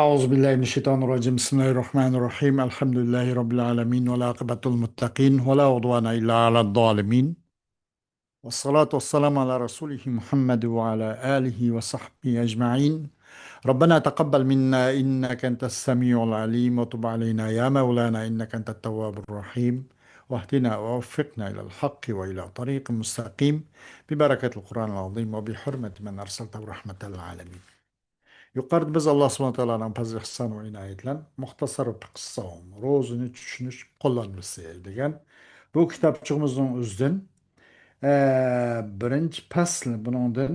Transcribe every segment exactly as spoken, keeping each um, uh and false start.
أعوذ بالله من الشيطان الرجيم. بسم الله الرحمن الرحيم. الحمد لله رب العالمين، والعاقبة للمتقين، ولا عدوان إلا على الظالمين. والصلاة والسلام على رسوله محمد وعلى آله وصحبه أجمعين. ربنا تقبل منا إنك أنت السميع العليم، وتب علينا يا مولانا إنك أنت التواب الرحيم، واهدنا ووفقنا إلى الحق وإلى طريق مستقيم، ببركة القرآن العظيم وبحرمة من أرسلته رحمة للعالمين. يۇقىرىدا بىز ئاللا سۇبھانە تائالانىڭ پەزلى، ئىھسان ۋە ئىنايەتلەن مۇختەسەر فىقھىس ساۋم، روزىنى چۈشىنىش، قوللانمىسى دېگەن بۇ كىتابچىقىمىزنىڭ ئۆزىدىن، ئە، بىرىنچى پەسلى، بۇنىڭدىن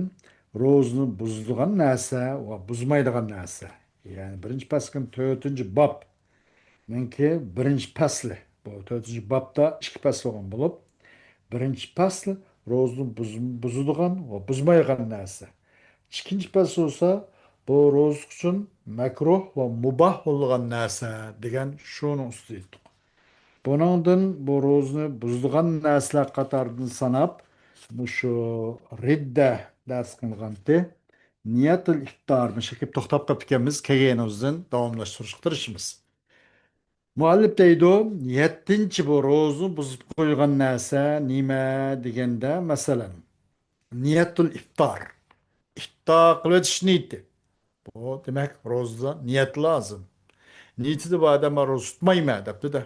روزىنى بۇزىدىغان نەرسە ۋە بۇزمايدىغان نەرسە. يەنى بىرىنچى پەسلىنىڭ تۆتىنچى باب نىڭكى بىرىنچى پەسلى. بۇ تۆتىنچى بابتا ئىككى پەسىل بولغان بولۇپ، بىرىنچى پەسىل روزىنى بۇز-، بۇزىدىغان ۋە بۇزمايدىغان نەرسە. ئىككىنچى پەسىل بولسا، بۇ روزا ئۈچۈن مەكرۇھ ۋە مۇباھ بولغان نەرسە دېگەن شۇنىڭ ئۈستىدە ئېيتتۇق. بۇنىڭدىن بۇ روزىنى بۇزىدىغان نەرسىلەر قاتارىدىن ساناپ، مۇشۇ رىددە دەرس قىلغانتى. نىيەتۇل ئىپتار، مۇشۇ كېلىپ توختاپ قاپتىكەنمىز، كەلگەنىمىزدىن داۋاملاشتۇرۇشقا تىرىشىمىز. مۇئەللىپ دەيدۇ، يەتتىنچى بۇ روزىنى بۇزۇپ قويغان نەرسە نېمە دېگەندە، مەسىلەن، نىيەتۇل ئىپتار. ئىپتار قىلىۋېتىش نىيىتى. بۇ، دېمەك، روزىدا نىيەت لازىم. نىيىتىدە بۇ ئادەم، «مەن روزا تۇتمايمەن» دەپتۇ-دە.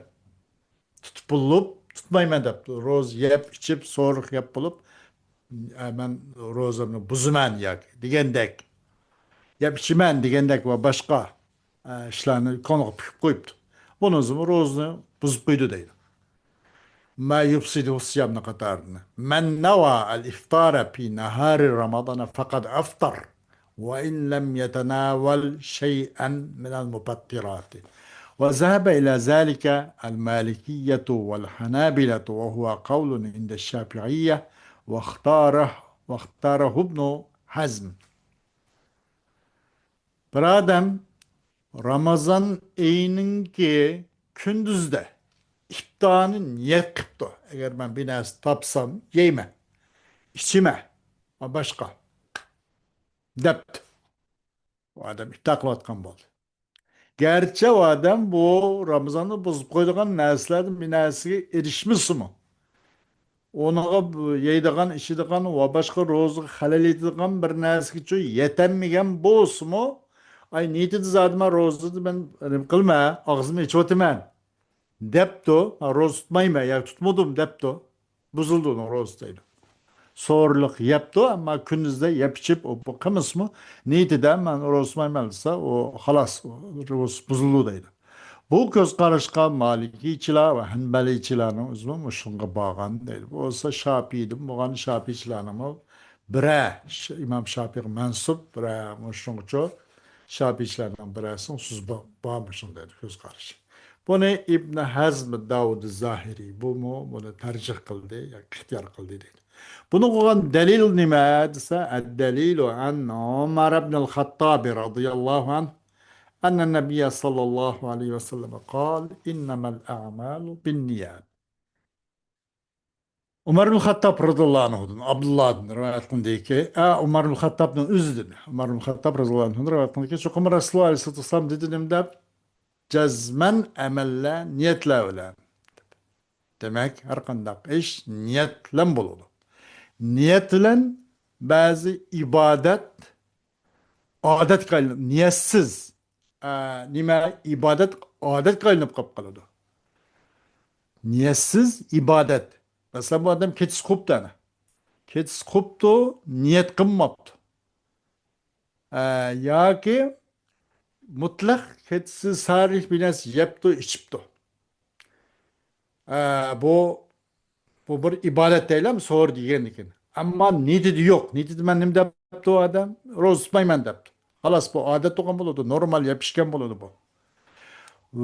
تۇتۇپ بولۇپ، تۇتمايمەن دەپتۇ. روزا يەپ، ئىچىپ، سورۇق يەپ بولۇپ، «ئە، مەن روزامنى بۇزىمەن» ياكى دېگەندەك، «يەپ ئىچىمەن» دېگەندەك ۋە باشقا، ئە، ئىشلارنى كۆڭلىگە پۈكۈپ قويۇپتۇ. بۇنىڭ ئۈچۈن روزىنى بۇزۇپ قويدى دەيدۇ. ما يفسد الصيام نى قاتارىدىن. من نوى الإفطار في نهار رمضان فقد أفطر، وإن لم يتناول شيئا من المفطرات. وذهب إلى ذلك المالكية والحنابلة، وهو قول عند الشافعية، واختاره، واختاره ابن حزم. بىر ئادەم رامازان ئېيىنىڭكى كۈندۈزدە ئىپتارنى نىيەت قىپتۇ. «ئەگەر مەن بىر نەرسە تاپسام، يەيمەن، ئىچىمەن ۋە باشقا» دەپتۇ. ئۇ ئادەم ئىپتار قىلىۋاتقان بولدى. گەرچە ئۇ ئادەم بۇ رامازاننى بۇزۇپ قويىدىغان نەرسىلەردىن بىر نەرسىگە ئېرىشمىسىمۇ، ئۇنىڭغا بۇ يەيدىغان، ئىچىدىغان ۋە باشقا روزىغا خەلەل يېتىدىغان بىر نەرسىگىچۇ يېتەلمىگەن بولسىمۇ، ئاي، نىيىتىدە زادى مەن روزىدا مەن نېمە قىلمە، ئاغزىمنى ئېچىۋاتىمەن دەپتۇ، مەن روزا تۇتمايمەن ياكى تۇتمىدىم دەپتۇ، بۇزۇلدى ئۇنىڭ روزىسى دەيدۇ. سورۇلۇق يەپتۇ، ئەمما كۈندۈزدە يەپ ئىچىپ، ئۇ، بۇ قىلمىسىمۇ، نىيىتىدە مەن روزا تۇتمايمەن دېسە، ئۇ خالاس، ئۇ روزىسى بۇزۇلدى دەيدۇ. بۇ كۆز قاراشقا مالىكىيچىلار ۋە ھەنبەلىيچىلارنىڭ ئۆزىمۇ مۇشۇنىڭغا بارغان دەيدۇ. بولسا شاپىيدىن بولغان شاپىيچىلارنىڭمۇ بىرە، ش-، ئىمام شاپىيغا مەنسۇپ بىرە مۇشۇنىڭغىچۇ، شاپىيچىلارنىڭ بىرەسىنىڭ سۆزى بار، بار مۇشۇنىڭ دەيدۇ، كۆز قارىشى. بۇنى ئىبن ھەزم داۋۇد زاھىرى، بۇمۇ بۇنى تەرجىھ قىلدى، ياكى ئىختىيار قىلدى دەيدۇ. بۇنى قىلغان دەلىل نېمە دېسە، الدليل عن عمر بن الخطاب رضي الله عنه أن النبي صلى الله عليه وسلم قال: إنما الأعمال بالنيات. ئۆمەر ئىبن خەتتاب رەزىياللاھۇ ئەنھۇدىن، ئابدۇللادىن رىۋايەت قىلىندىكى، ئە، ئۆمەر ئىبن خەتتابنىڭ ئۆزىدىن، ئۆمەر ئىبن خەتتاب رەزىياللاھۇ ئەنھۇدىن رىۋايەت قىلىندىكى، چوقۇم رەسۇلۇللاھ ئەلەيھىسسالاتۇ ۋەسسالام دېدى نېمە دەپ؟ جەزمەن ئەمەللەر نىيەتلەر بىلەن. دېمەك، ھەر قانداق ئىش نىيەت بىلەن بولىدۇ. نىيەت بىلەن بەزى ئىبادەت ئادەتكە ئايلىنىپ، نىيەتسىز، ئە، نېمە، ئىبادەت ئادەتكە ئايلىنىپ قاپ قالىدۇ. نىيەتسىز ئىبادەت. مەسىلەن، بۇ ئادەم كېچىسى قوپتۇ ئەنە. كېچىسى قوپتۇ، نىيەت قىلماپتۇ. ئە، ياكى مۇتلەق كېچىسى سەھەرلىك بىر نەرسە يەپتۇ، ئىچىپتۇ. ئە، بۇ، بۇ بىر ئىبادەت دەيلەم، سوھۇر دېگەندىكىن. ئەمما نىيىتىدە يوق. نىيىتىدە مەن نېمە دەپتۇ ئادەم؟ روزا تۇتمايمەن دەپتۇ. خالاس، بۇ ئادەت بولغان بولىدۇ، نورمال يەپ ئىچكەن بولىدۇ بۇ.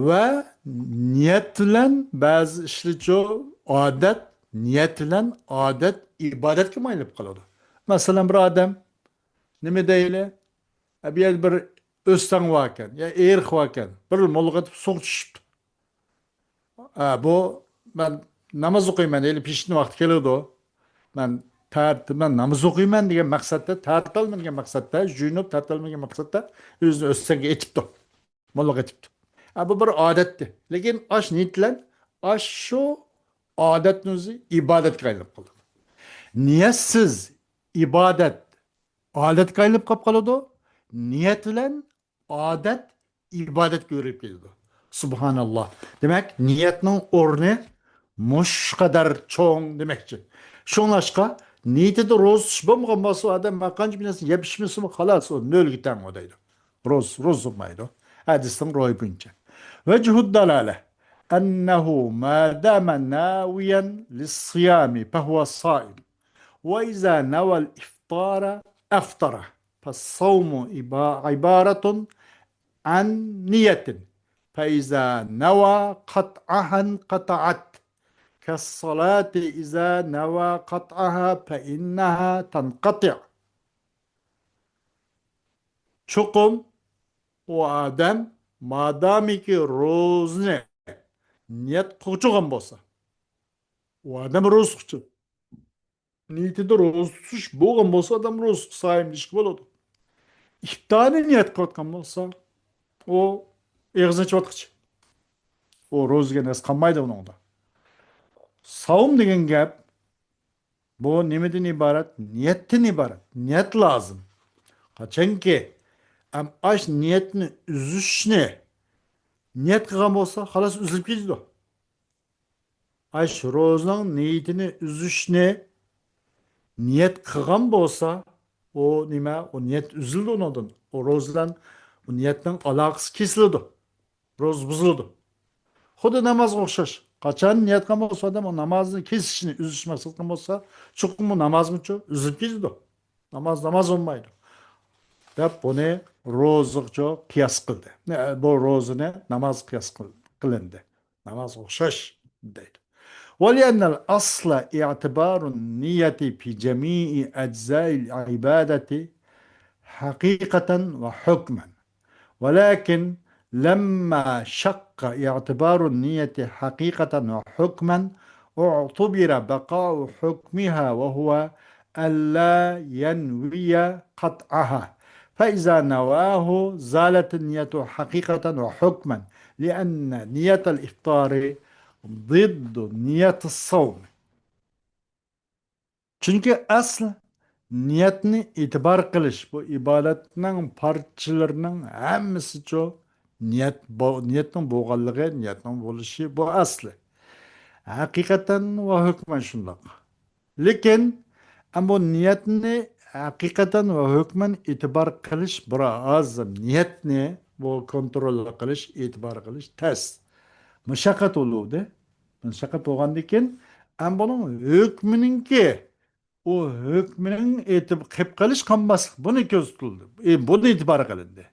ۋە نىيەت بىلەن بەزى ئىشلىچۇ ئادەت، نىيەت بىلەن ئادەت ئىبادەتكە ئايلىنىپ قالىدۇ. مەسىلەن، بىر ئادەم نېمە دەيلى؟ ئە، بۇ يەردە بىر ئۆستەڭ باركەن، يا ئېرىق باركەن. بىر موللىغا ئېتىپ سۇغا چۈشۈپتۇ. ئە، بۇ، مەن ناماز ئوقۇيمەن دەيلى، پېشىن ۋاقتى كېلىدۇ. مەن تەرەتتە، مەن ناماز ئوقۇيمەن دېگەن مەقسەتتە، تەرەت ئالىمەن دېگەن مەقسەتتە، جۇيۇنۇپ تەرەت ئالىمەن دېگەن مەقسەتتە ئۆزىنى ئۆستەڭگە ئېتىپتۇ. موللاغا ئېيتىپتۇ. ئە، بۇ بىر ئادەتتى. لېكىن ئاش نىيەت بىلەن ئاش شۇ ئادەتنىڭ ئۆزى ئىبادەتكە ئايلىنىپ قالىدۇ. نىيەتسىز ئىبادەت ئادەتكە ئايلىنىپ قاپ قالىدۇ. نىيەت بىلەن ئادەت ئىبادەتكە ئۆرۈلۈپ كېتىدۇ. سۇبھاناللا. دېمەك، نىيەتنىڭ ئورنى مۇشۇ قەدەر چوڭ دېمەكچى. شۇڭلاشقا، نىيىتىدە روزا تۇتۇش بولمىغان بولسا، ئادەم قانچە بىر نەرسە يەپ ئىچمىسىمۇ، خالاس، ئۇ نۆلگە تەڭ ئۇ دەيدۇ. روزا، روزا بولمايدۇ. ھەدىستىن روي بويىچە. وجه الدلالة أنه ما دام ناويا للصيام فهو صائم، وإذا نوى الإفطار أفطر، فالصوم عبا-، عبارة عن نية، فإذا نوى قطعها انقطعت، كالصلاة إذا نوى قطعها فإنها تنقطع. چوقۇم ئۇ ئادەم مادامىكى روزىنى نىيەت قىلغۇچى بولغان بولسا، ئۇ ئادەم روزا تۇتقۇچى. نىيىتىدە روزا تۇتۇش بولغان بولسا، ئادەم روزا تۇتۇپ سايىم دېيىشكە بولىدۇ. ئىپتارنى نىيەت قىلىۋاتقان بولسا، ئۇ ئېغىزنى ئېچىۋاتقۇچى. ئۇ روزىگە نەرسە قالمايدۇ ئۇنىڭدا. ساۋۇم دېگەن گەپ، بۇ نېمىدىن ئىبارەت؟ نىيەتتىن ئىبارەت. نىيەت لازىم. قاچانكى ئەم ئاش نىيەتنى ئۈزۈشنى نىيەت قىلغان بولسا، خالاس، ئۈزۈلۈپ كېتىدۇ. ئاش روزىنىڭ نىيىتىنى ئۈزۈشنى نىيەت قىلغان بولسا، ئۇ نېمە؟ ئۇ نىيەت ئۈزۈلىدۇ ئۇنىڭدىن. ئۇ روزا بىلەن ئۇ نىيەتنىڭ ئالاقىسى كېسىلىدۇ. روزا بۇزۇلىدۇ. خۇددى نامازغا ئوخشاش. قاچان نىيەت قىلغان بولسا ئادەم ئۇ نامازنى كېسىشنى، ئۈزۈشنى مەقسەت قىلغان بولسا، چوقۇم بۇ نامازمۇچۇ ئۈزۈلۈپ كېتىدۇ. ناماز ناماز بولمايدۇ. دەپ بۇنى روزىغىچۇ قىياس قىلدى. نە، بۇ روزىنى ناماز قىياس قىل-، قىلىندى. ناماز ئوخشاش دەيدۇ. ولأن الأصل اعتبار النية في جميع أجزاء العبادة حقيقة وحكما. ولكن لما شق اعتبار النية حقيقة وحكما، اعتبر بقاء حكمها وهو ألا ينوي قطعها، فإذا نواه زالت النية حقيقة وحكما، لأن نية الإفطار ضد نية الصوم. چۈنكى ئەسلى نىيەتنى ئېتىبار قىلىش، بۇ ئىبادەتنىڭ پارچىلىرىنىڭ ھەممىسىچۇ نىيەت بو-، نىيەتنىڭ بولغانلىقى، نىيەتنىڭ بولۇشى، بۇ ئەسلى. ھەقىقەتەن ۋە ھۆكمەن شۇنداق. لېكىن، ئەمما بۇ نىيەتنى ھەقىقەتەن ۋە ھۆكمەن ئېتىبار قىلىش بىر ئاز نىيەتنى بۇ كونترول قىلىش، ئېتىبار قىلىش تەس. مۇشەققەت بولۇۋىدى. مۇشەققەت بولغاندىن كېيىن، ئەمما بۇنىڭ ھۆكمىنىڭكى، ئۇ ھۆكمىنىڭ ئېتىب-، قېلىپ قېلىش قالماسلىق، بۇنى كۆزىتىلدى. ئى، بۇنى ئېتىبار قىلىندى.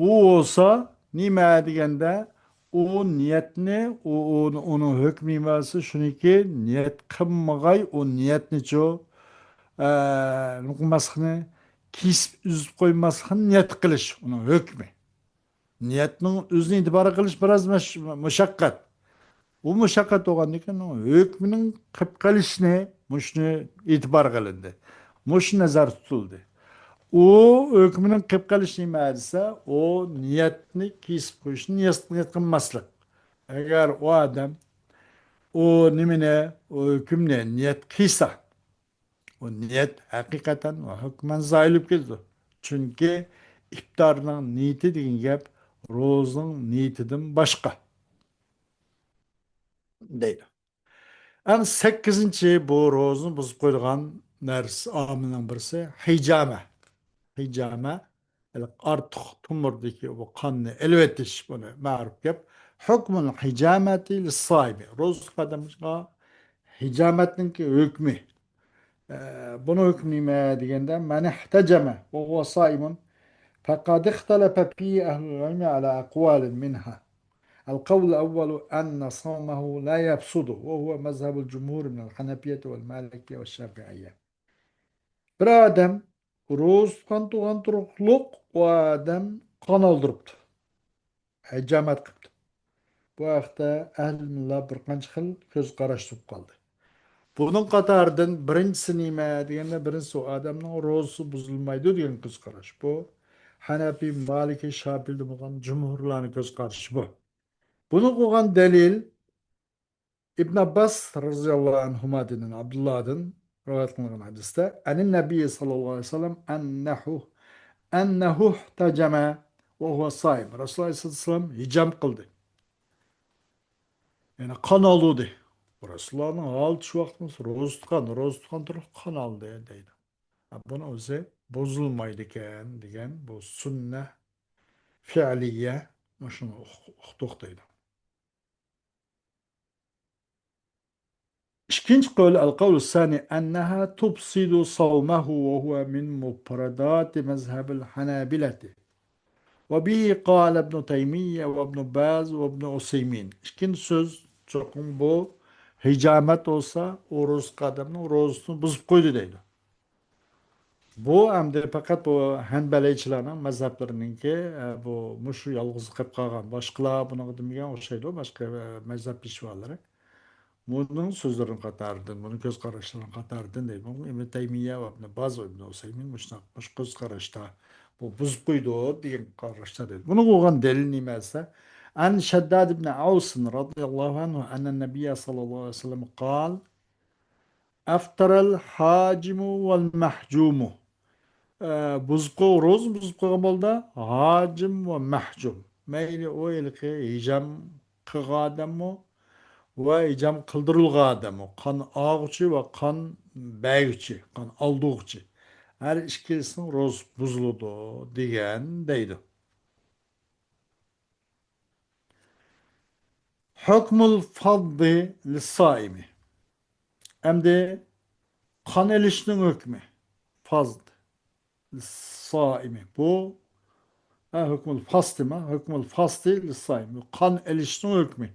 ئۇ بولسا نېمە دېگەندە، ئۇ نىيەتنى، ئۇ، ئۇ، ئۇنىڭ ھۆكمى نېمە دېسە، شۇنىڭكى نىيەت قىلمىغاي، ئۇ نىيەتنىچۇ، ئە، نېمە قىلماسلىقنى، كېسىپ ئۈزۈپ قويماسلىقنى نىيەت قىلىش ئۇنىڭ ھۆكمى. نىيەتنىڭ ئۆزىنى ئېتىبار قىلىش بىراز مەش-، مۇشەققەت. ئۇ مۇشەققەت بولغاندىن كېيىن، ھۆكمىنىڭ قېلىپ قېلىشىنى، مۇشۇنى ئېتىبار قىلىندى. مۇشۇ نەزەر تۇتۇلدى. ئۇ ھۆكمىنىڭ قېلىپ قېلىشى نېمە دېسە، ئۇ نىيەتنى كېسىپ قويۇشنى نىيەت، نىيەت قىلماسلىق. ئەگەر ئۇ ئادەم ئۇ نېمىنى، ئۇ ھۆكۈمنى نىيەت قىلسا، ئۇ نىيەت ھەقىقەتەن ۋە ھۆكمەن زايىل بولۇپ كېتىدۇ. چۈنكى ئىپتارنىڭ نىيىتى دېگەن گەپ روزىنىڭ نىيىتىدىن باشقا، دەيدۇ. ئەڭ سەككىزىنچى، بۇ روزىنى بۇزۇپ قويىدىغان نەرسە، ئامىلنىڭ بىرسى ھىجامە. ھىجامە، ھېلىقى ئارتۇق تومۇردىكى بۇ قاننى ئېلىۋېتىش، بۇنى مەرۇپ گەپ. ھۆكمۇل ھىجامەتى لىسسائىمى. روزا تۇتقان ئادەمگە ھىجامەتنىڭكى ھۆكمى. ئە، بۇنىڭ ھۆكمى نېمە دېگەندە، مەن ئىھتەجەمە ۋە ھۇۋە سائىمۇن فەقەد ئىختەلەفە فىھى ئەھلۇل ئىلمى ئەلا ئەقۋالىن مىنھا. القول الأول أن صومه لا يفسد، وهو مذهب الجمهور من الحنفية والمالكية والشافعية. بىر ئادەم روزا تۇتقان تۇرغان تۇرۇقلۇق، ئۇ ئادەم قان ئالدۇرۇپتۇ، ھىجامەت قىپتۇ. بۇ ھەقتە ئەھلى ئىلىملار بىر قانچە خىل كۆز قاراش تۇتۇپ قالدى. بۇنىڭ قاتارىدىن بىرىنچىسى نېمە دېگەندە، بىرىنچىسى ئۇ ئادەمنىڭ روزىسى بۇزۇلمايدۇ دېگەن كۆز قاراش. بۇ ھەنەپىي، مالىكىي، شاپىئىيدە بولغان جۇمھۇرلارنىڭ كۆز قارىشى بۇ. بۇنىڭغا بولغان دەلىل ئىبن ئابباس رەزىياللاھۇ ئەنھۇمادىن، ئابدۇللادىن رىۋايەت قىلىنغان ھەدىستە، ئەنىن نەبىي ساللاللاھۇ ئەلەيھى ۋەسەللەم ئەننەھۇ، ئەننەھۇ ئىھتەجەمە ۋە ھۇۋە سائىم. رەسۇلۇللاھ ئەلەيھىسسالام ھىجام قىلدى. يەنى قان ئالدى. رەسۇلۇللاھنىڭ ھالىتى شۇ ۋاقىت بولسا روزا تۇتقان، روزا تۇتقان تۇرۇپ قان ئالدى دەيدۇ. بۇنىڭ ئۆزى بۇزۇلمايدىكەن دېگەن بۇ سۈننە فىئلىيە، مۇشۇنى ئۇق-، ئۇقتۇق دەيدۇ. ئىككىنچى قول، القول الثاني أنها تفسد صومه وهو من مفردات مذهب الحنابلة وبه قال ابن تيمية وابن باز وابن عثيمين. ئىككىنچى سۆز، چوقۇم بۇ ھىجامەت بولسا، ئۇ روزا تۇتقان ئادەمنىڭ روزىسىنى بۇزۇپ قويدى دەيدۇ. بۇ ئەمدى پەقەت بۇ ھەنبەلىيچىلەرنىڭ مەزھەپلىرىنىڭكى، ئە، بۇ، مۇشۇ يالغۇز قېلىپ قالغان، باشقىلار بۇنىڭغا دېمىگەن ئوخشايدۇ، باشقا، ئە، مەزھەپ پېشۋالىرى. بۇنىڭ سۆزلىرىنىڭ قاتارىدىن، بۇنىڭ كۆز قاراشلىرىنىڭ قاتارىدىن دەيدۇ. بۇ ئىبن تەيمىيە ۋە ئىبن باز ۋە ئىبن ئۇسەيمىن مۇشۇنداق، مۇشۇ كۆز قاراشتا، بۇ بۇزۇپ قويىدۇ دېگەن قاراشتا دەيدۇ. بۇنىڭغا بولغان دەلىل نېمە دېسە، عن شداد بن أوس رضي الله عنه أن النبي صلى الله عليه وسلم قال: أفطر الحاجم والمحجوم. ئە، بۇزۇپ قوي-، روزىنى بۇزۇپ قويغان بولىدۇ، ھاجىم ۋە مەھجۇم. مەيلى ئۇ ھېلىقى ھىجام قىلغان ئادەممۇ ۋە ھىجام قىلدۇرۇلغان ئادەممۇ، قان ئاغۇچى ۋە قان بەرگۈچى، قان ئالدۇرغۇچى. ھەر ئىككىلىسىنىڭ روزىسى بۇزۇلىدۇ دېگەن دەيدۇ. ھۆكمۇل فازدى لىسسائىمى. ئەمدى قان ئېلىشنىڭ ھۆكمى. فازد لىسسائىمى. بۇ، ھە، ھۆكمۇل فاستىما؟ ھۆكمۇل فاستى لىسسائىمى. قان ئېلىشنىڭ ھۆكمى.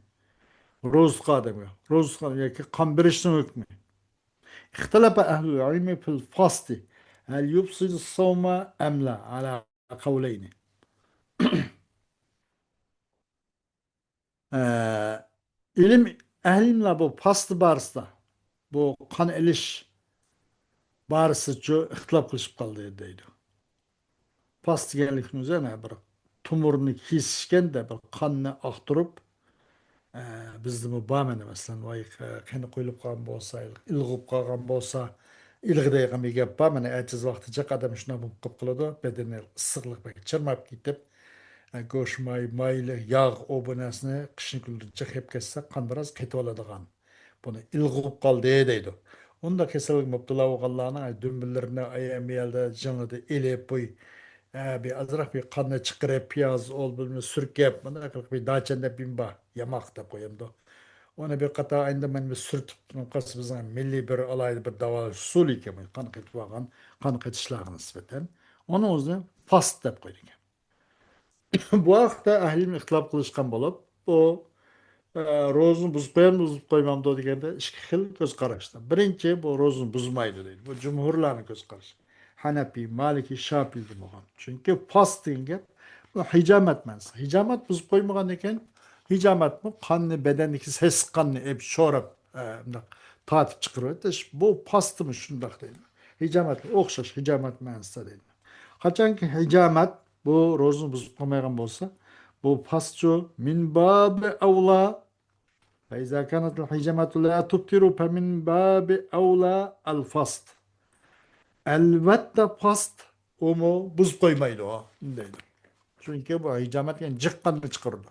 روزا تۇتقان ئادەمگە. روزا تۇتقان ياكى قان بېرىشنىڭ ھۆكمى. اختلف أهل العلم في الفاست هل يفسد الصوم أم لا على قولين. ئە، ئىلىم ئەھلىلەر بۇ پاست بارىسىدا، بۇ قان ئېلىش بارىسىچۇ ئىختىلاپ قىلىشىپ قالدى دەيدۇ. پاست دېگەنلىكنىڭ ئۆزى يەنە بىر تومۇرنى كېسىشكەندە بىر قاننى ئاقتۇرۇپ، ئە، بىزدىمۇ بار مانا، مەسىلەن، ۋاي، قېنى قويۇلۇپ قالغان بولسا، ئىلغىپ قالغان بولسا، ئىلغا دەيدىغان بىر گەپ بار. مانا، ئەتىياز ۋاقتى جىق ئادەم شۇنداق بولۇپ قېلىپ قالىدۇ. بەدىنى ئىسسىقلىق بەك چىرماپ كېتىپ، ئە، گۆش ماي، مايلىق، ياغ، ئۇ بۇ نەرسىنى قىشنىڭ كۈنلىرىدە جىق يەپ كەتسە، قان بىراز قېتىۋالىدىغان. بۇنى ئىلغىپ قالدى دەيدۇ. ئۇنداق كېسەلگە مۇپتىلا بولغانلارنىڭ، ئە، دۈمبىلىرىنى، ئاياغ مىيەلدە جىڭىدا ئېلىپ، بۇ، ئە، بىر ئازراق بىر قاننى چىقىرىپ، پىياز، ئول بىلمە سۈركەپ، مۇنداق قىلىپ بىر داچەن دەپ بىم بار، ياماق دەپ قويامدۇ. ئۇنى بىر قاتار ئاينىدا مانا بىر سۈرتۈپ، قالسا بىزنىڭ مىللىي بىر ئالاھىدە بىر داۋالاش ئۇسۇلى ئىكەن، قان قېتىپ بارغان، قان قېتىشلارغا نىسبەتەن. ئۇنىڭ ئۆزىنى پاست دەپ قويىدىكەن. بۇ ھەقتە ئەھلى ئىلىم ئىختىلاپ قىلىشقان بولۇپ، بۇ، ئە، روزىنى بۇزۇپ قويامدۇ، بۇزۇپ قويمامدۇ دېگەندە ئىككى خىل كۆز قاراشتا. بىرىنچى، بۇ روزىنى بۇزمايدۇ دەيدۇ. بۇ جۇمھۇرلارنىڭ كۆز قارىشى. ھەنەپىي، مالىكىي، شاپىئىيدە بولغان. چۈنكى پاست دېگەن گەپ، بۇ ھىجامەت مەنىسى. ھىجامەت بۇزۇپ قويمىغاندىكىن، ھىجامەتمۇ قاننى، بەدەندىكى سېسىق قاننى ئېلىپ شوراپ، ئە، مۇنداق تارتىپ چىقىرىۋېتىش. بۇ پاستمۇ شۇنداق دەيدۇ. ھىجامەتكە ئوخشاش، ھىجامەت مەنىسىدە دەيدۇ. قاچانكى ھىجامەت بۇ روزىنى بۇزۇپ قويمايدىغان بولسا، بۇ پاستچۇ مىن بابى ئەۋلا. فەئىزا كانەتىل ھىجامەتۇ لا تۇبتىرۇ فەمىن بابى ئەۋلا ئەل فاست. ئەلۋەتتە پاست ئۇمۇ بۇزۇپ قويمايدۇ، دەيدۇ. چۈنكى بۇ ھىجامەت دېگەن جىق قاننى چىقىرىدۇ.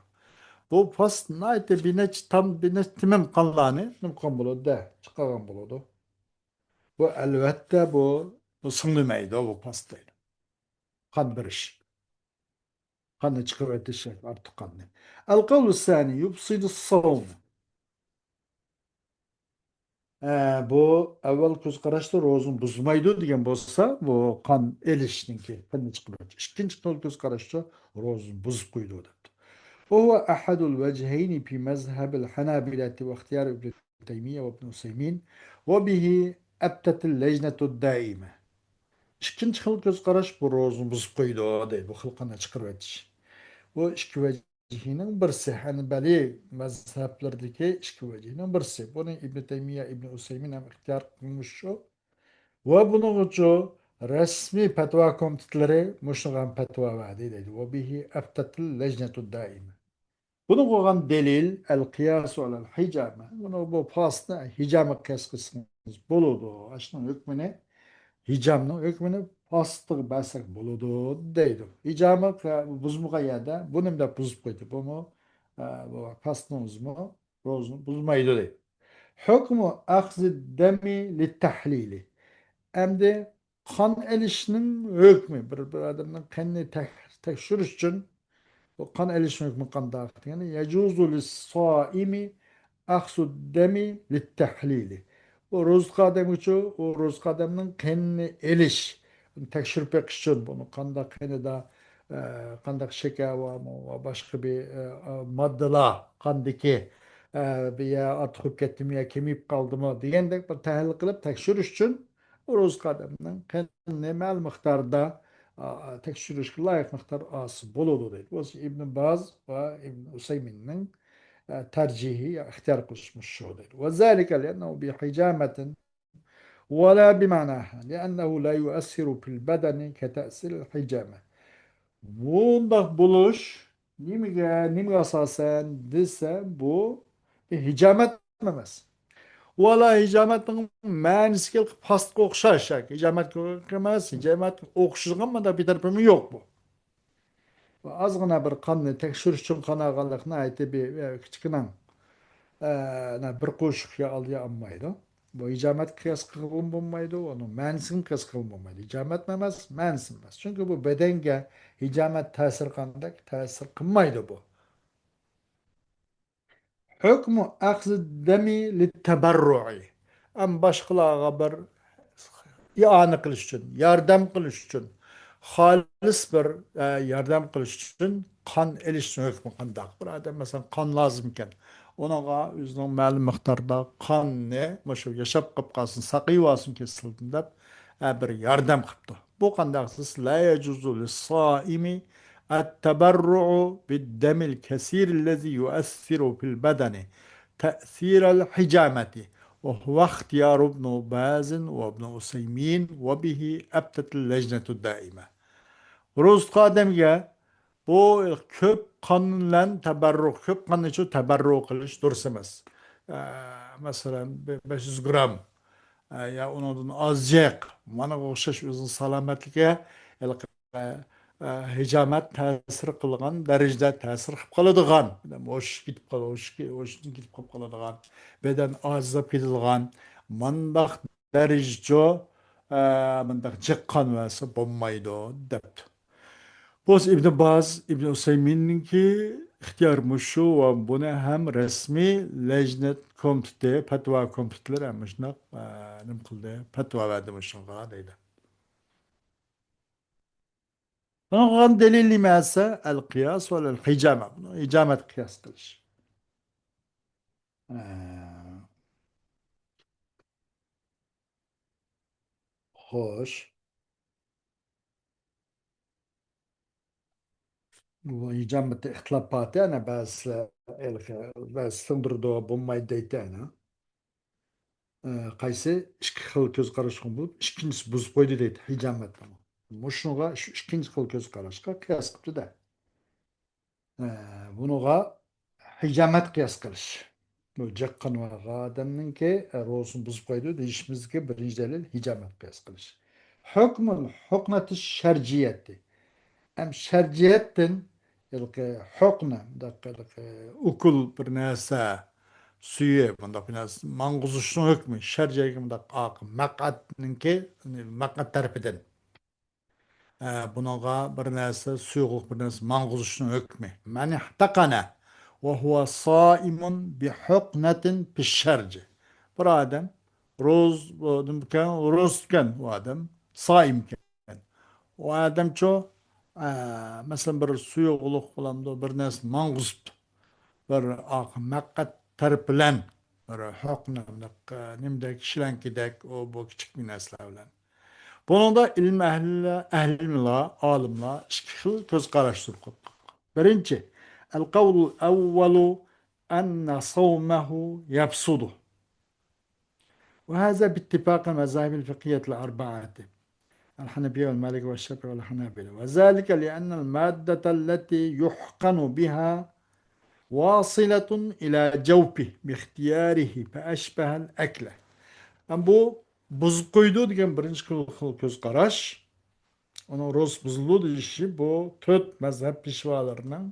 بۇ پاست ناھايىتى بىر نەچچە تام، بىر نەچچە تېمىم قانلارنى نېمە قىلغان بولىدۇ، چىقارغان بولىدۇ. بۇ ئەلۋەتتە بۇ، بۇ سىڭدۈرمەيدۇ، بۇ پاست دەيدۇ. قان بېرىش. قاننى چىقىرىۋېتىش، ئارتۇق قاننى. ئەل قەۋلۇ سانى يۇپسىدۇ ساۋمۇ. ئە، بۇ ئەۋۋەل كۆز قاراشتا روزىنى بۇزمايدۇ دېگەن بولسا، بۇ قان ئېلىشنىڭكى، قاننى چىقىرىۋېتىش. ئىككىنچى قول كۆز قاراشتا روزىنى بۇزۇپ قويىدۇ دەپتۇ. وهو أحد الوجهين في مذهب الحنابلة واختيار ابن تيمية وابن عثيمين وبه أفتت اللجنة الدائمة. ئىككىنچى خىل كۆز قاراش بۇ روزىنى بۇزۇپ قويىدۇ دەيدۇ، بۇ خىل قاننى چىقىرىۋېتىش. بۇ ئىككى ۋەجھىنىڭ بىرسى، ھەنبەلى مەزھەپلىرىدىكى ئىككى ۋەجھىنىڭ بىرسى. بۇنى ئىبن تەيمىيە، ئىبن ئۇسەيمىن ھەم ئىختىيار قىلمىشۇ. ۋە بۇنىڭغىچۇ رەسمىي پەتىۋا كومىتېتلىرى مۇشۇنىڭغا پەتىۋا بەردى دەيدۇ. وبه أفتت اللجنة الدائمة. بۇنىڭغا قويغان دەلىل، القياس على الحجامة. بۇنى بۇ پاستنى ھىجامغا قىياس قىلسىڭىز بولىدۇ. ئاشۇنىڭ ھۆكمىنى، ھىجامنىڭ ھۆكمىنى پاستىغا بەرسەك بولىدۇ دەيدۇ. ھىجامى بۇزمىغان يەردە بۇنى دەپ بۇزۇپ قويدى. بۇمۇ، ئە، بۇ پاستنىڭ ئۆزىمۇ روزىنى بۇزمايدۇ دەيدۇ. حكم أخذ الدم للتحليل. ئەمدى قان ئېلىشنىڭ ھۆكمى، بىر، بىر ئادەمنىڭ قېنىنى تەك-، تەكشۈرۈش ئۈچۈن بۇ قان ئېلىشنىڭ ھۆكمى قانداق دېگەندە، يجوز للصائم أخذ الدم للتحليل. بۇ روزا تۇتقان ئادەمگىچۇ، ئۇ روزا تۇتقان ئادەمنىڭ قېنىنى ئېلىش، تەكشۈرۈپ بېقىش ئۈچۈن بۇنىڭ قانداق قېنىدا، ئە، قانداق شېكەر بارمۇ ۋە باشقا بىر، ئە، ماددىلار قاندىكى، ئە، بىر يا ئارتۇق بولۇپ كەتتىمۇ يا كېمىيىپ قالدىمۇ دېگەندەك بىر تەھلىل قىلىپ تەكشۈرۈش ئۈچۈن روزا تۇتقان ئادەمنىڭ قېنىنى مەلۇم مىقداردا، ئا، تەكشۈرۈشكە لايىق مىقدار ئالسا بولىدۇ دەيدۇ. بولسا ئىبن باز ۋە ئىبن ئۇسەيمىننىڭ، ئە، تەرجىھى يا ئىختىيار قىلىشى شۇ دەيدۇ. وذلك لأنه بحجامة ولا بمعناها لأنه لا يؤثر في البدن كتأثير الحجامة. بۇنداق بولۇش نېمىگە، نېمىگە ئاساسەن دېسە، بۇ ھىجامەت ئەمەس. ۋالا ھىجامەتنىڭ مەنىسىگە پاستقا ئوخشاش ياكى ھىجامەتكە ئوخشاش ئەمەس، ھىجامەتكە ئوخشىغان مۇنداق بىر تەرىپىمۇ يوق بۇ. ئازغىنە بىر قاننى تەكشۈرۈش ئۈچۈن قان ئالغانلىق ناھايىتى بىر، ئە، كىچىككىنە، ئە، بىر قوشۇق يا ئالدى ئالمايدۇ. بۇ ھىجامەتكە قىياس قىلغىلىمۇ بولمايدۇ، ئۇنىڭ مەنىسىنى قىياس قىلغىلىمۇ بولمايدۇ. ھىجامەتمۇ ئەمەس، مەنىسىمۇ ئەمەس. چۈنكى بۇ بەدەنگە ھىجامەت تەسىر قانداق؟ تەسىر قىلمايدۇ بۇ. حكم أخذ الدم للتبرع. ئەم باشقىلارغا بىر ئىئانە قىلىش ئۈچۈن، ياردەم قىلىش ئۈچۈن، خالىس بىر، ئە، ياردەم قىلىش ئۈچۈن قان ئېلىشنىڭ ھۆكمى قانداق؟ بىر ئادەم، مەسىلەن، قان لازىمكەن، ئۇنىڭغا ئۆزىنىڭ مەلۇم مىقداردا قاننى، مۇشۇ ياشاپ قېلىپ قالسۇن، ساقىيىۋالسۇن كېسىلدىن دەپ، ئە، بىر ياردەم قىپتۇ. بۇ قانداق دېسە، لا يجوز للصائم التبرع بالدم الكثير الذي يؤثر في البدن تأثير الحجامة، وهو اختيار ابن باز وابن عثيمين، وبه أفتت اللجنة الدائمة. روزا تۇتقان ئادەمگە بۇ كۆپ قان بىلەن تەبەررۇ، كۆپ قاننى تەبەررۇ قىلىش دۇرۇس ئەمەس. ئە، مەسىلەن، بە-، بەش يۈز گرام، ئە، يا ئۇنىڭدىن ئازجىق، مانا ئوخشاش ئۆزىنىڭ سالامەتلىكىگە ھېلىقى، ئە، ئە، ھىجامەت تەسىر قىلغان دەرىجىدە تەسىر قىلىپ قالىدىغان، ھوشى كېتىپ قال-، ھوشى كې-، ھوشىدىن كېتىپ قالىپ قالىدىغان، بەدەن ئاجىزلاپ كېتىدىغان، مانداق دەرىجىچۇ، ئە، مۇنداق جىق قان بەرسە بولمايدۇ، دەپتۇ. بولسا ئىبن باز، ئىبن ئۇسەيمىننىڭكى ئىختىيارى مۇشۇ ۋە بۇنى ھەم رەسمىي لەجنەت كومىتېتى، پەتىۋا كومىتېتلىرى ھەم مۇشۇنداق، ئە، نېمە قىلدى، پەتىۋا بەردى مۇشۇنىڭغا دەيدۇ. بۇنىڭغا دەلىل نېمە دېسە، القياس على الحجامة. بۇنى ھىجامەتكە قىياس قىلىش. ئە، خوش. بۇ ھىجامەتتە ئىختىلاپ بار ئەنە، بەزىلەر ھېلىقى، بەزى سىڭدۈرىدۇ، بولمايدۇ دەيدۇ ئەنە. ئە، قايسى ئىككى خىل كۆز قاراشقا بولۇپ، ئىككىنچىسى بۇزۇپ قويدى دەيدۇ ھىجامەتنى. مۇشۇنىڭغا شۇ ئىككىنچى خىل كۆز قاراشقا قىياس قىپتۇ-دە. ئە، بۇنىڭغا ھىجامەت قىياس قىلىش. بۇ جىق قان بارغان ئادەمنىڭكى، ئە، روزىسىنى بۇزۇپ قويىدۇ دېيىشىمىزدىكى بىرىنچى دەلىل ھىجامەت قىياس قىلىش. حكم الحقنة الشرجية. ئەم شەرجىيەتتىن ھېلىقى ھوقنە، مۇنداق ھېلىقى ئوكۇل بىر نەرسە، سۈيى، مۇنداق بىر نەرسە ماڭغۇزۇشنىڭ ھۆكمى. شەرجىيەگە مۇنداق ئاق مەقئەتنىڭكى، مەقئەت تەرىپىدىن. ئە، بۇنىڭغا بىر نەرسە، سۇيۇقلۇق بىر نەرسە ماڭغۇزۇشنىڭ ھۆكمى. من احتقن وهو صائم بحقنة في الشرج. بىر ئادەم روز-، بۇ نېمىكەن، روزا تۇتقان ئۇ ئادەم، سائىمكەن. ئۇ ئادەمچۇ، ئە، مەسىلەن، بىر سۇيۇقلۇق بولامدۇ، بىر نەرسە ماڭغۇزۇپتۇ. بىر ئاق مەقئەت تەرىپى بىلەن، بىر ھوقنە، ئە، نېمىدەك، شلەنكىدەك، ئۇ، بۇ كىچىك بىر نەرسىلەر بىلەن. بۇنىڭدا ئىلىم ئەھلى، ئەھلىلەر، ئالىملار ئىككى خىل كۆز قاراش تۇرۇپ قالغان. بىرىنچى، القول الأول أن صومه يفسد. وهذا باتفاق المذاهب الفقهية الأربعة. الحنفية والمالكية والشافعية والحنابلة. وذلك لأن المادة التي يحقن بها واصلة إلى جوفه باختياره فأشبه الأكل. ئەمما بۇ بۇزۇپ قويىدۇ دېگەن بىرىنچى خىل، خىل كۆز قاراش. ئۇنىڭ روزىسى بۇزۇلىدۇ دېيىشى بۇ تۆت مەزھەپ پېشۋالىرىنىڭ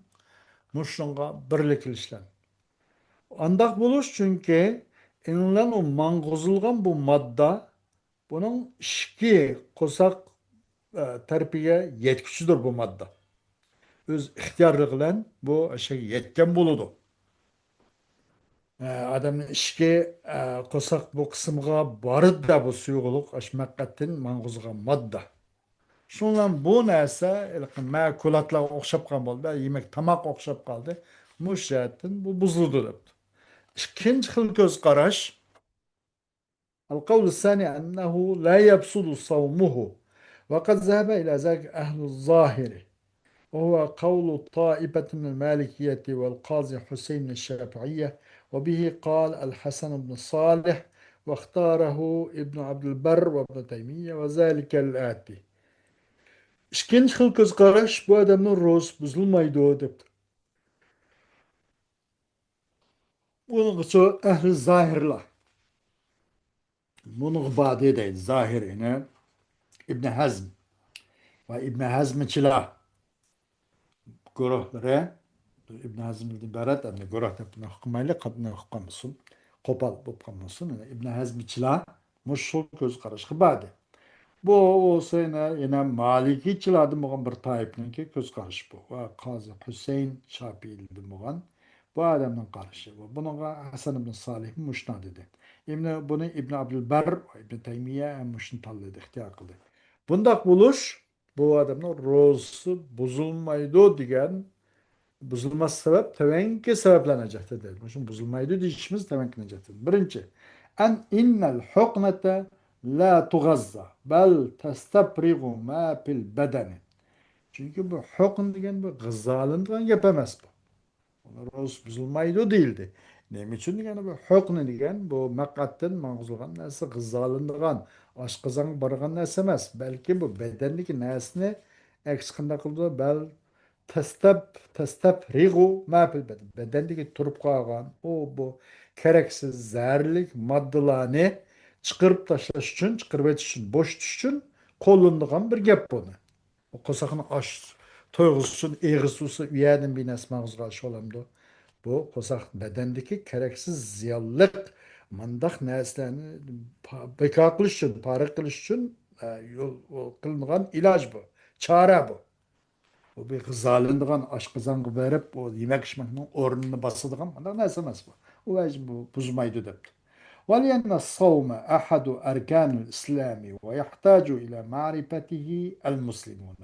مۇشۇنىڭغا بىرلا كېلىشلەن. ئانداق بولۇش، چۈنكى ئىنلەن ئۇ ماڭغۇزۇلغان بۇ ماددا بۇنىڭ ئىچكى قورساق، ئە، تەرىپىگە يەتكۈچىدۇر بۇ ماددا. ئۆز ئىختىيارلىقى بىلەن بۇ ئاشۇ يەرگە يەتكەن بولىدۇ. ئە، ئادەمنىڭ ئىچكى، ئە، قورساق بۇ قىسمىغا بارىدۇ بۇ سۇيۇقلۇق، ئاشۇ مەقئەتتىن ماڭغۇزغان ماددا. شۇنىڭ بىلەن بۇ نەرسە ھېلىقى مەكۇلاتلارغا ئوخشاپ قالغان بولىدۇ، يېمەك تاماققا ئوخشاپ قالدى. مۇشۇ جەھەتتىن بۇ بۇزۇلىدۇ دەپتۇ. ئىككىنچى خىل كۆز قاراش، القول الثاني أنه لا يفسد صومه، وقد ذهب إلى ذلك أهل الظاهر، وهو قول طائفة من المالكية والقاضي حسين من الشافعية، وبه قال الحسن بن صالح، واختاره ابن عبد البر وابن تيمية، وذلك الآتي. ئىككىنچى خىل كۆز قاراش، بۇ ئادەمنىڭ روزىسى بۇزۇلمايدۇ دەپتۇ. بۇنىڭغىچۇ ئەھلى زاھىرلار. بۇنىڭغا بادى دەيدۇ. زاھىر، يەنى ئىبن ھەزم ۋە ئىبن ھەزمچىلار گۇرۇھلىرى، ئىبن ھەزمدىن ئىبارەت، ئەمدى گۇرۇھ دەپ نەق قىلمايلى، قات نەق قىلمىسۇن، قوپال بولۇپ قالمىسۇن. يەنى ئىبن ھەزمچىلار مۇشۇ كۆز قاراشقا باردى. بۇ بولسا يەنە، يەنە مالىكىيچىلاردىن بولغان بىر تائىپىنىڭكى كۆز قارىشى بۇ. ۋە قازى ھۈسەيىن شاپىئىلىدىن بولغان بۇ ئادەمنىڭ قارىشى. ۋە بۇنىڭغا ھەسەن ئىبن سالىھ مۇشۇنداق دېدى. ئىبنى، بۇنى ئىبن ئابدۇلبەر ۋە ئىبن تەيمىيە ھەم مۇشۇنى تاللىدى، ئىختىيار قىلدى. بۇنداق بولۇش بۇ ئادەمنىڭ روزىسى بۇزۇلمايدۇ دېگەن، بۇزۇلماس سەۋەب تۆۋەنكى سەۋەبلەر نەجەتتە دەيدۇ. مۇشۇ بۇزۇلمايدۇ دېيىشىمىز تۆۋەنكى نەجەتتە. بىرىنچى، أن إن الحقنة لا تغذى، بل تستفرغ ما في البدن. چۈنكى بۇ ھۇقن دېگەن بۇ غىزالىنىدىغان گەپ ئەمەس بۇ. روزىسى بۇزۇلمايدۇ دېيىلدى. نېمە ئۈچۈن دېگەندە، بۇ ھۇقنى دېگەن بۇ مەقئەتتىن ماڭغۇزۇلغان نەرسە، غىزالىنىدىغان، ئاشقازانغا بارغان نەرسە ئەمەس، بەلكى بۇ بەدەندىكى نەرسىنى ئەكس قانداق قىلىدۇ؟ بەل تەستەپ، تەستەپ رىغۇ مەپىل بەدەن. بەدەندىكى تۇرۇپ قالغان ئۇ، بۇ كېرەكسىز زەھەرلىك ماددىلارنى چىقىرىپ تاشلاش ئۈچۈن، چىقىرىۋېتىش ئۈچۈن، بوشىتىش ئۈچۈن قوللىنىدىغان بىر گەپ بۇنى. قورساقنى ئاچ، تويغۇزۇش ئۈچۈن ئېغىز سۇسى ئۇ يەردىن بىر نەرسە ماغزىغا ئاشىۋالامدۇ؟ بۇ قورساق بەدەندىكى كېرەكسىز زىيانلىق مۇنداق نەرسىلەرنى پا-، بىكار قىلىش ئۈچۈن، پارە قىلىش ئۈچۈن، ئە، يول، يول قىلىنغان ئىلاج بۇ، چارە بۇ. بۇ بىر غىزالىنىدىغان، ئاشقازانغا بېرىپ، ئۇ يېمەك ئىچمەكنىڭ ئورنىنى باسىدىغان مۇنداق نەرسە ئەمەس بۇ. ئۇ ۋەجىدىن بۇ بۇزمايدۇ دەپتۇ. ولأن الصوم أحد أركان الإسلام ويحتاج إلى معرفته المسلمون.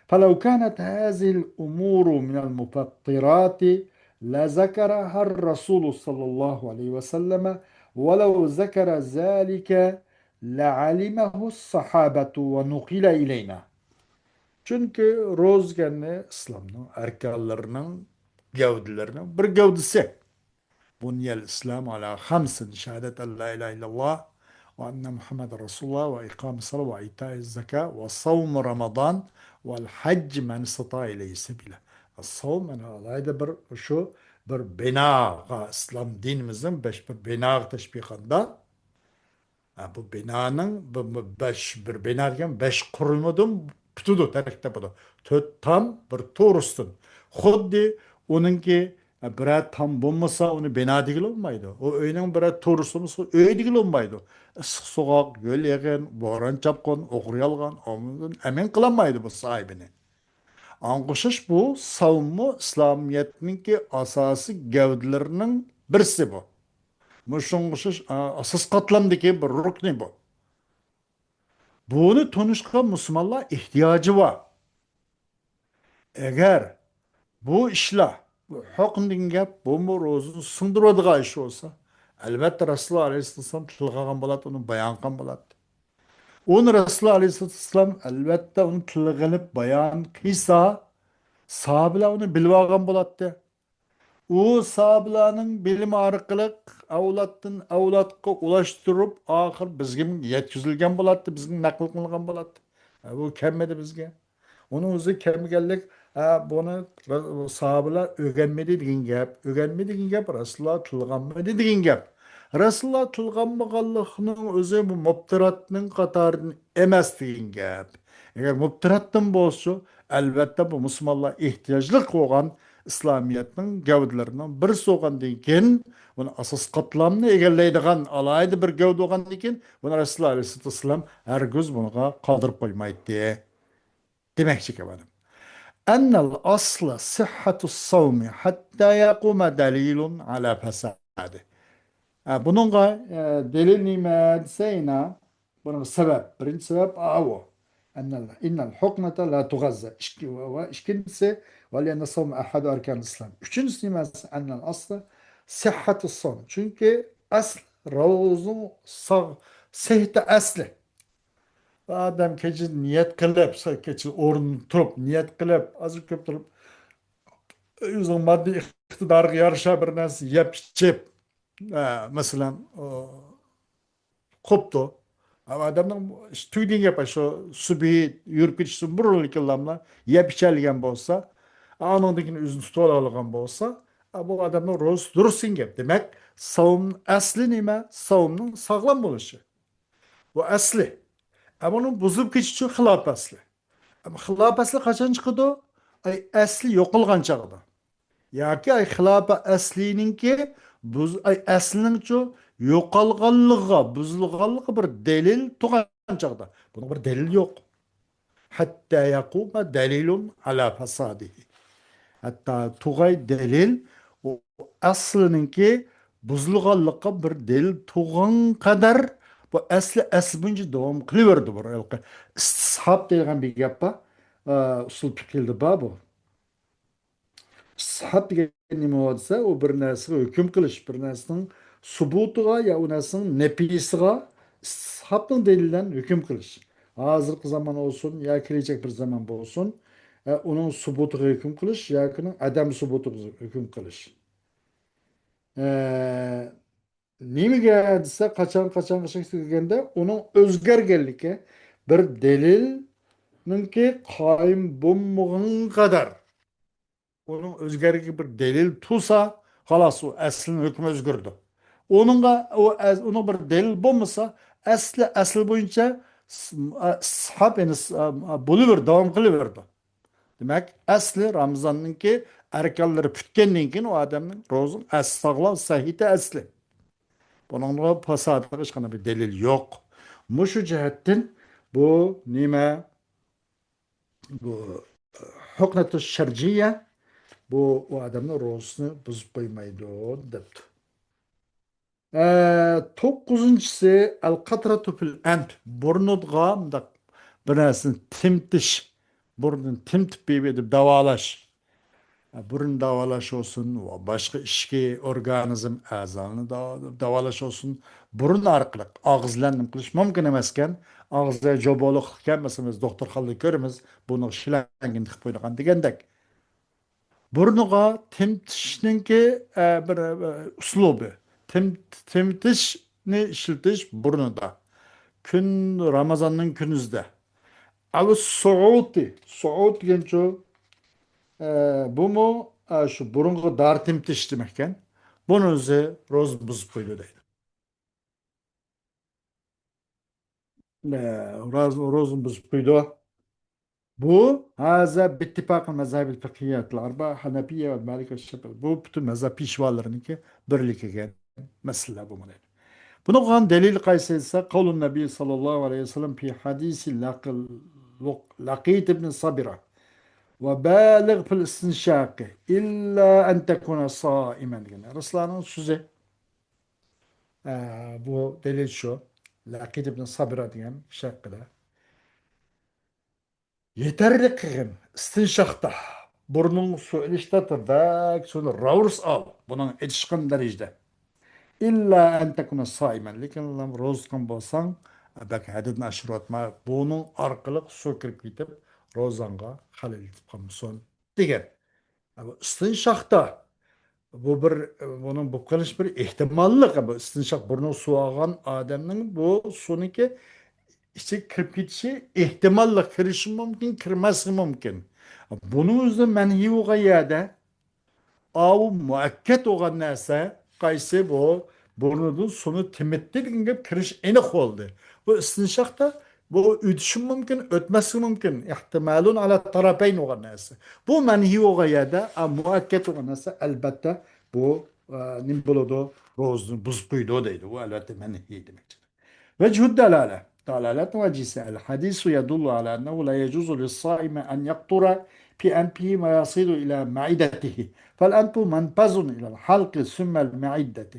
فلو كانت هذه الأمور من المفطرات لذكرها الرسول صلى الله عليه وسلم، ولو ذكر ذلك لعلمه الصحابة ونقل إلينا. چۈنكى روزا دېگەننى ئىسلامنىڭ ئەركانلىرىنىڭ، گەۋدىلىرىنىڭ بىر گەۋدىسى. بني الإسلام على خمس، شهادة أن لا إله إلا الله وأن محمدا رسول الله وإقام الصلاة وإيتاء الزكاة وصوم رمضان والحج من استطاع إليه سبيلا. الصوم، مانا، ئالاھىدە بىر، شۇ بىر بىناغا، ئىسلام دىنىمىزنىڭ بەش بىر بىناغا تەشبىھ قىلغاندا، ھە، بۇ بىنانىڭ بۇ، بۇ بەش، بىر بىنا دېگەن بەش قۇرۇلمىدىن پۈتىدۇ، تەركىب تاپىدۇ. تۆت تام بىر تورۇستىن. خۇددى ئۇنىڭكى، ھە، بىرەر تام بولمىسا، ئۇنى بىنا دېگىلى بولمايدۇ. ئۇ ئۆينىڭ بىرەر تورۇسى بولمىسا، ئۆي دېگىلى بولمايدۇ. ئىسسىق سوغۇق، يۆل يېغىن، بوران چاپقۇن، ئوغرى يالغان، ئومۇمدىن ئەمىن قىلالمايدۇ بۇ ساھىبىنى. ئاڭغا ئوخشاش بۇ ساۋممۇ ئىسلامىيەتنىڭكى ئاساسىي گەۋدىلىرىنىڭ بىرسى بۇ. مۇشۇنىڭغا ئوخشاش، ئا-، ئاساس قاتلامدىكى بىر رۇكنى بۇ. بۇنى تونۇشقا مۇسۇلمانلار ئېھتىياجى بار. ئەگەر بۇ ئىشلار، بۇ ھۆكۈم دېگەن گەپ، بۇمۇ روزىنى سىڭدۈرۈۋېتىدىغان ئىش بولسا، ئەلۋەتتە، رەسۇلۇللاھ ئەلەيھىسسالام تىلغا ئالغان بولاتتى، ئۇنى بايان قىلغان بولاتتى. ئۇنى رەسۇلۇللاھ ئەلەيھىسسالام، ئەلۋەتتە، ئۇنى تىلغا ئېلىپ بايان قىلسا، ساھابىلەر ئۇنى بىلىۋالغان بولاتتى. ئۇ ساھابىلەرنىڭ بىلىمى ئارقىلىق ئەۋلادتىن ئەۋلادقا ئۇلاشتۇرۇپ، ئاخىر بىزگە يەتكۈزۈلگەن بولاتتى، بىزگە نەقىل قىلىنغان بولاتتى. ئە، بۇ كەلمىدى بىزگە. ئۇنىڭ ئۆزى كەلمىگەنلىك، ئە، بۇنى ساھابىلەر ئۆگەنمىدى دېگەن گەپ. ئۆگەنمىدى دېگەن گەپ، رەسۇلۇللا تىلغا ئالمىدى دېگەن گەپ. رەسۇلۇللا تىلغا ئالمىغانلىقنىڭ ئۆزى بۇ مۇبتىراتنىڭ قاتارىدىن ئەمەس دېگەن گەپ. ئەگەر مۇبتىراتتىن بولسا، ئەلۋەتتە بۇ مۇسۇلمانلار ئېھتىياجلىق بولغان ئىسلامىيەتنىڭ گەۋدىلىرىنىڭ بىرسى بولغاندىن كېيىن، بۇنى ئاساس قاتلامنى ئىگىلەيدىغان ئالاھىدە بىر گەۋدە بولغاندىن كېيىن، بۇنى رەسۇلۇللا ئەلەيھىسسالاتۇ ۋەسسالام ھەرگىز بۇنىڭغا قالدۇرۇپ قويمايتتى. دېمەكچى كەلدىم. ئەننەل ئەسلە سىھھەتۇس سەۋمى ھەتتا يەقۇمە دەلىلۇن ئەلا فەسادى. ھە، بۇنىڭغا، ئە، دەلىل نېمە دېسە، يەنە بۇنىڭغا سەۋەب، بىرىنچى سەۋەب ئاۋۇ. ئەننەل، ئىننەل ھۇقنەتە لا تۇغەززە. ئىككى، ۋە، ۋە ئىككىنچىسى، ۋەلىئەننە سەۋم ئەھەدۇ ئەركانىل ئىسلام. ئۈچىنچىسى نېمە دېسە، ئەننەل ئەسلە سىھھەتۇس سەۋم. چۈنكى ئەسل، روزىنىڭ ساغ، سىھھەتى ئەسلى. ئادەم كېچىدە نىيەت قىلىپ، سا-، كېچىدە ئورنىدىن تۇرۇپ، نىيەت قىلىپ، ئازراق كۆپ تۇرۇپ، ئۆزىنىڭ ماددىي ئىقتىدارىغا يارىشا بىر نەرسە يەپ ئىچىپ، ئە، مەسىلەن، ئۇ، قوپتۇ. ئە، ئادەمنىڭ ئىش تۈگىدىن گەپ، شۇ سۈبھى يۈرۈپ كېتىشتىن بۇرۇنلا يەپ ئىچەلىگەن بولسا، ئانىڭدىن كېيىن ئۆزىنى تۇتۇۋالالىغان بولسا، ئە، بۇ ئادەمنىڭ روزىسى دۇرۇس دېگەن گەپ. دېمەك، ساۋم ئەسلى نېمە؟ ساۋمنىڭ ساغلام بولۇشى. بۇ ئەسلى. ئەمما ئۇنىڭ بۇزۇلۇپ كېتىشى ئۈچۈن خىلاپە ئەسلى. ئەمما خىلاپە ئەسلى قاچان چىقىدۇ؟ ئاي، ئەسلى يوقالغان چاغدا. ياكى ئاي، خىلاپە ئەسلىنىڭكى بۇز-، ئاي، ئەسلىنىڭچۇ يوقالغانلىقىغا، بۇزۇلغانلىقىغا بىر دەلىل تۇغان چاغدا. بۇنىڭ بىر دەلىل يوق. ھەتتا يەقۇمە دەلىلۇن ئەلا فەسادىھى. ھەتتا تۇغاي دەلىل، ئۇ ئەسلىنىڭكى بۇزۇلغانلىققا بىر دەلىل تۇغان قەدەر بۇ ئەسلى ئەسلى بويىچە داۋام قىلىۋېرىدۇ. بۇ ھېلىقى ئىستىسھاب دەيدىغان بىر گەپ بار. ئە، ئۇسۇل پىقھىدا بار بۇ. ئىستىسھاب دېگەن نېمە دېسە، ئۇ بىر نەرسىگە ھۆكۈم قىلىش، بىر نەرسىنىڭ سۇبۇتىغا يا ئۇ نەرسىنىڭ نەپىسىغا ئىستىسھابنىڭ دەلىلى بىلەن ھۆكۈم قىلىش. ھازىرقى زامان بولسۇن يا كېلەچەك بىر زامان بولسۇن، ئە، ئۇنىڭ سۇبۇتىغا ھۆكۈم قىلىش ياكى ئۇنىڭ ئەدەم سۇبۇتىغا ھۆكۈم قىلىش. ئە، نېمىگە دېسە، قاچان، قاچانغا شەك دېگەندە، ئۇنىڭ ئۆزگەرگەنلىكى بىر دەلىلنىڭكى قايىم بولمىغان قەدەر، ئۇنىڭ ئۆزگەرگەنلىكى بىر دەلىل تۇرسا، خالاس، ئۇ ئەسلىنىڭ ھۆكمى ئۆزگىرىدۇ. ئۇنىڭغا، ئۇ ئەس-، ئۇنىڭ بىر دەلىل بولمىسا، ئەسلى، ئەسلى بويىچە س-، ئە، ئىستىسھاب، يەنى س-، ئە، بولۇۋېرىدۇ، داۋام قىلىۋېرىدۇ. دېمەك، ئەسلى رامىزاننىڭكى ئەركانلىرى پۈتكەندىن كېيىن ئۇ ئادەمنىڭ روزىنىڭ ئەسلى ساغلام، سەھىتى ئەسلى. بۇنىڭغا پاسادىغا ھېچقانداق بىر دەلىل يوق. مۇشۇ جەھەتتىن بۇ نېمە؟ بۇ ھۇقنەتۇ شەرجىيە، بۇ ئۇ ئادەمنىڭ روزىسىنى بۇزۇپ قويمايدۇ، دەپتۇ. ئە، توققۇزىنچىسى، ئەل قەترەتۇ فىل ئەنپ. بۇرنىغا مۇنداق بىر نەرسىنى تېمىتىش، بۇرنىنى تېمىتىپ بېرىپ داۋالاش. ئە، بۇرۇن داۋالاش بولسۇن، ۋە باشقا ئىچكى ئورگانىزم ئەزالىرىنى داۋا-، داۋالاش بولسۇن، بۇرۇن ئارقىلىق ئاغزى بىلەن نېمە قىلىش مۇمكىن ئەمەسكەن. ئاغزى جوبولۇقلۇقكەن، مەسىلەن، بىز دوختۇرخانىدا كۆرىمىز، بۇنىڭغا شلەنگىنى تىقىپ قويىدىغان دېگەندەك. بۇرنىغا تېمىتىشنىڭكى، ئە، بىر، ئە، ئۇسلۇبى. تېم-، تېمىتىشنى ئىشلىتىش بۇرنىدا. كۈن، رامازاننىڭ كۈندۈزىدە. ئەۋ سۇئۇتى. سۇئۇت دېگەنچۇ، ئە، بۇمۇ، ئە، شۇ بۇرۇنغا دارى تېمىتىش دېمەككەن. بۇنىڭ ئۆزى روزا بۇزۇپ قويىدۇ دەيدۇ. ئە، روز-، روزىنى بۇزۇپ قويىدۇ. بۇ، ھازا بىتتىپاقىل مەزھەبىل فىقھىيەتىل ئەربە، ھەنەفىيە ۋە مالىكىيە ۋە شافىئى. بۇ پۈتۈن مەزھەپ پېشۋالىرىنىڭكى بىرلىككە كەلگەن مەسىلىلەر بۇ مانا. بۇنىڭغا دەلىل قايسى دېسە، قەۋلۇن نەبىي ساللاللاھۇ ئەلەيھى ۋەسەللەم فى ھەدىسى لەق-، لۇق-، لەقىت ئىبنى سابىرە ۋە بالىغ فىل ئىستىنشاقى ئىللا ئەن تەكۇنە سائىمەن دېگەن. رەسۇلۇللانىڭ سۆزى. ئە، بۇ دەلىل شۇ. لەقىت ئىبنى سابىرە دېگەن كىشى ھەققىدە. يېتەرلىك قىلغىن، ئىستىنشاقتا، بۇرنۇڭ سۇ ئېلىشتا تۇردەك سۇنى راۋۇرۇس ئال، بۇنىڭ ئېچىشقان دەرىجىدە. ئىللا ئەن تەكۇنە سائىمەن، لېكىن روزا تۇتقان بولساڭ، بەك ھەددىدىن ئاشۇرۇۋاتما، بۇنىڭ ئارقىلىق سۇ كىرىپ كېتىپ، روزاڭغا خەلەل يېتىپ قالمىسۇن، دېگەن. بۇ ئىستىنشاقتا بۇ بىر، بۇنىڭ بولۇپ قېلىش بىر ئېھتىماللىق. بۇ ئىستىنشاق بۇرنىغا سۇ ئالغان ئادەمنىڭ بۇ سۇنىڭكى ئىچىگە كىرىپ كېتىشى ئېھتىماللىق، كىرىشى مۇمكىن، كىرمەسلىكى مۇمكىن. بۇنىڭ ئۆزىدە مەنھىي بولغان يەردە ئاۋۇ مۇئەككەت بولغان نەرسە قايسى بۇ؟ بۇرنىدىن سۇنى تېمىتتى دېگەن گەپ كىرىش ئېنىق بولدى. بۇ ئىستىنشاقتا بۇ ئۆتۈشى مۇمكىن، ئۆتمەسلىكى مۇمكىن. ئېھتىمالۇن ئالا تەرەپەين بولغان نەرسە. بۇ مەنھىي بولغان يەردە، ئا، مۇئەككەت بولغان نەرسە ئەلبەتتە بۇ، ئا، نېمە بولىدۇ؟ روزىنى بۇزۇپ قويىدۇ دەيدۇ. بۇ ئەلۋەتتە مەنھىي دېمەكچى. وجه الدلالة، دالالەتنىڭ ۋەجىسى، الحديث يدل على أنه لا يجوز للصائم أن يقطر في أنفه ما يصل إلى معدته، فالأنف منفذ إلى الحلق ثم المعدة،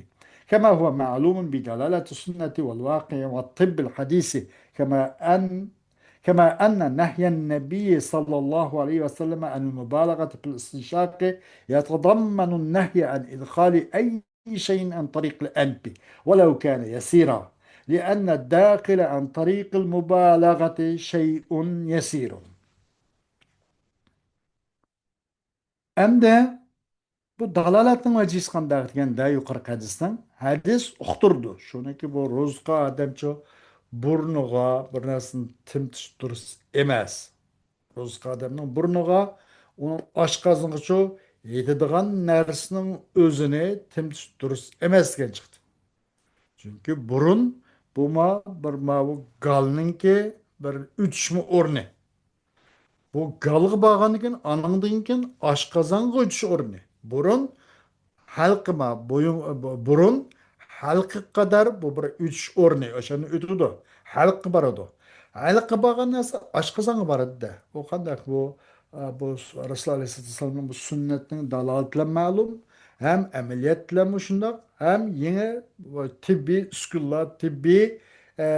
كما هو معلوم بدلالة السنة والواقع والطب الحديث، كما أن كما أن نهي النبي صلى الله عليه وسلم عن المبالغة في الاستنشاق يتضمن النهي عن إدخال أي شيء عن طريق الأنف ولو كان يسيرا، لأن الداخل عن طريق المبالغة شيء يسير. ئەمدى بۇ دالالەتنىڭ ۋەجىسى قانداق دېگەندە، يۇقىرىقى ھەدىستىن ھەدىس ئۇقتۇرىدۇ شۇنىكى، بۇ روزىقى ئادەمچۇ بۇرنىغا بىر نەرسىنى تېمىتىش دۇرۇس ئەمەس. روزىقى ئادەمنىڭ بۇرنىغا ئۇنىڭ ئاشقازىنىغىچۇ يېتىدىغان نەرسىنىڭ ئۆزىنى تېمىتىش دۇرۇس ئەمەس دېگەن چىقتى. چۈنكى بۇرۇن بۇ ما بىر ماۋۇ گالنىڭكى بىر ئۆتۈشمە ئورنى. بۇ گالغا بارغاندىن كېيىن، ئانىڭدىن كېيىن ئاشقازانغا ئۆتۈش ئورنى. بۇرۇن ھەلقىما، بويۇن، بۇرۇن ھەلقىگە قەدەر بۇ بىر ئۆتۈش ئورنى، ئوشۇندىن ئۆتىدۇ. ھەلقىگە بارىدۇ. ھەلقىگە بارغان نەرسە ئاشقازانغا بارىدۇ-دە. ئۇ قانداق بۇ، ئا، بۇ رەسۇلۇللاھ ئەلەيھىسسالاتۇ ۋەسسالامنىڭ بۇ سۈننەتنىڭ دالالىتى بىلەن مەلۇم، ھەم ئەمەلىيەت بىلەنمۇ شۇنداق، ھەم يېڭى تېببىي ئۈسكۈنىلەر، تېببىي، ئە،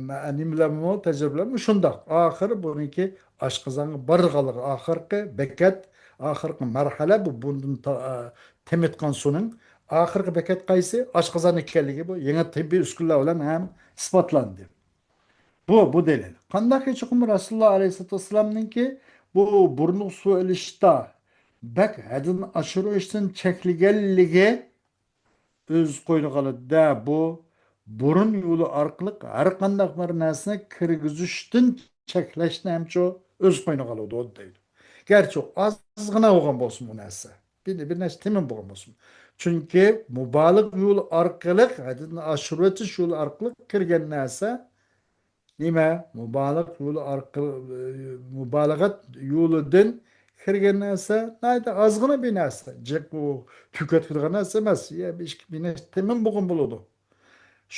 مە-، نېمىلەرمۇ، تەجرىبىلەرمۇ شۇنداق. ئاخىرى بۇنىڭكى ئاشقازانغا بارىدىغانلىقى، ئاخىرقى بېكەت، ئاخىرقى مەرھەلە بۇ بۇندىن تا-، ئە، تېمىتقان سۇنىڭ ئاخىرقى بېكەت قايسى؟ ئاشقازان ئىكەنلىكى بۇ يېڭى تېببىي ئۈسكۈنىلەر بىلەن ھەم ئىسپاتلاندى. بۇ، بۇ دەلىل. قانداقكى چوقۇم رەسۇلۇللاھ ئەلەيھىسسالاتۇ ۋەسسالامنىڭكى بۇ بۇرنىغا سۇ ئېلىشتا بەك ھەددىنى ئاشۇرۇشتىن چەكلىگەنلىكى ئۆز قوينىغا ئالىدۇ-دە، بۇ بۇرۇن يولى ئارقىلىق ھەر قانداق بىر نەرسىنى كىرگۈزۈشتىن چەكلەشنى ھەمچۇ ئۆز قوينىغا ئالىدۇ دەيدۇ. گەرچە ئازغىنا بولغان بولسۇن بۇ نەرسە. بىر، بىر نەچچە تىيىن بولغان بولسۇن. چۈنكى مۇبالىغە يولى ئارقىلىق، ھەددىنى ئاشۇرۇۋېتىش يولى ئارقىلىق كىرگەن نەرسە نېمە؟ مۇبالىغە يولى ئارقىلىق، مۇبالىغەت يولىدىن كىرگەن نەرسە ناھايىتى ئازغىنا بىر نەرسە. جىق ئۇ تۈگەتكىدىغان نەرسە ئەمەس. يا بىر ئىككى، بىر نەچچە تىيىن بولغان بولىدۇ.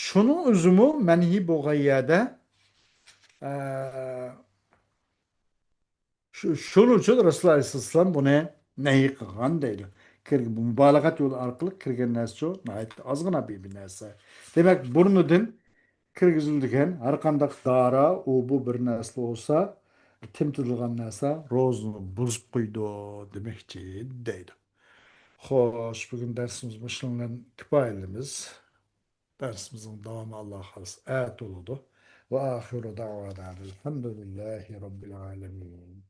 شۇنىڭ ئۆزىمۇ مەنھىي بولغان يەردە، ئە، شۇ، شۇنىڭ ئۈچۈن رەسۇلۇللاھ ئەلەيھىسسالام بۇنى نەھي قىلغان دەيدۇ. كىر-، مۇبالىغەت يولى ئارقىلىق كىرگەن نەرسىچۇ ناھايىتى ئازغىنا بىر، بىر نەرسە. دېمەك، بۇرنىدىن كىرگۈزۈلىدىغان ھەر قانداق دارا، ئۇ بۇ بىر نەرسە بولسا، تېمىتىدىغان نەرسە روزىنى بۇزۇپ قويىدۇ دېمەكچى دەيدۇ. خوش، بۈگۈن دەرسىمىز مۇشۇنىڭ بىلەن كۇپايىلىمىز. دەرسىمىزنىڭ داۋامى ئاللا خالىسا ئەتە بولىدۇ. وآخر دعوانا أن الحمد لله رب العالمين.